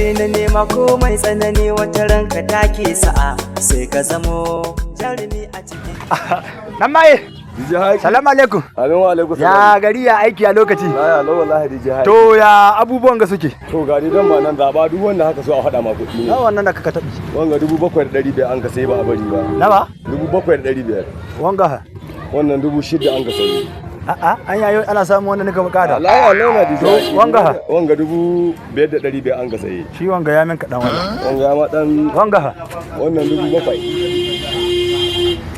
Kokari na nema komai tsanani, wata ranka take sa'a sai ka zamo jarumi a cikin Nan maye. DJ Hayaki. Salamu alaikum. Amin wa alaikum Ya salam. gari, ya aiki, a lokaci? Ya lau wallahi, DJ Hayaki. To, ya abubuwan ga suke? To, ga dai dan ma nan, zaba duk wanda haka so a faɗa ma kuɗi ne. Na wannan da kaka taɓi. Wanga 7,500 an ka sai, ba a bari ba. Nawa? 7,500. Wanga? Wannan 6,000 an ka sayi. A'a, an yayo ana samun wanda nika bukata. Allah Allah na DJ To, Hayaki. wanga ha? Wanga 5,500 an ka sayi. Shi wanga ya min kaɗan wannan. Wanga ya ma dan. Wanga ha? Wannan 7,000.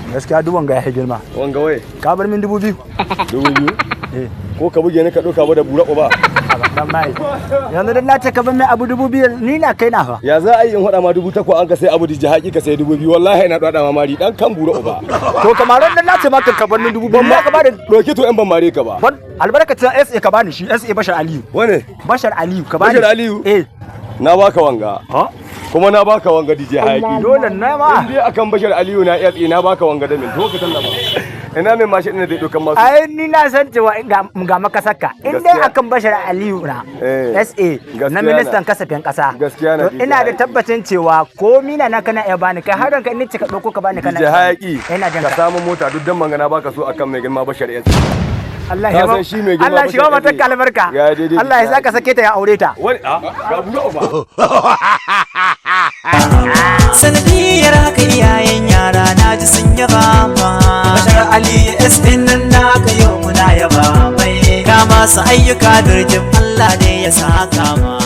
Gaskiya duk wanga ya yi girma. Wanga wai. Ka bar min 2,000. 2,000. Eh. Ko ka buge ni ka ɗauka ba da bura ba. Haba, dan mai. Yanzu dan na ce ka bar min abu 2,000, ni na kai na fa. Ya za a yi in faɗa ma 8,000 an ka sai abu, DJ Hayaki, ka sai 2,000? Wallahi ina ɗaɗa ma mari dan kan bura uba. To, kamar dan na ce maka ka bar min 2,000, ya ka bada. Ɗauki, to in ban mare ka ba. Ban albarkacin SA, ka bani shi, SA Bashar Aliyu. Wane? Bashar Aliyu ka bani. Bashar Aliyu? Eh. Na baka wanga. Ha? Kuma na baka wanga, DJ Hayaki. Dole na ma. In dai akan Bashar Aliyu na iya tsaye, na baka wanga da min. To, ka tallaba. Ina mai mashin ɗin da zai ɗaukan masu. Ai ni na san cewa ga makasarka in dai Gaskiya. akan Bashar Aliyu na SA Gaskiya na ministan na. kasafin kasa. Gaskiya na, To, DJ ina da Hayaki. tabbacin cewa ko mina na kana iya bani, kai har ranka in ni cika ɗauko ka bani kana DJ iya bani. Hayaki. Ina jin Ka ka. samu mota duk dan mangana baka so akan mai girma Bashar SA. Allah Ka ya san shi mai girma Allah shi wa Bashar matar SA. albarka. Ya daidai, Allah ya DJ saka Hayaki. sake ta ya aure ta. Wani a ga bura uba. Sanadiyar haka iyayen yara na ji sun yaba ma Bashar Ali SA nan naka, yau muna yaba mai ka masu ayyuka birjin, Allah ne ya saka ma.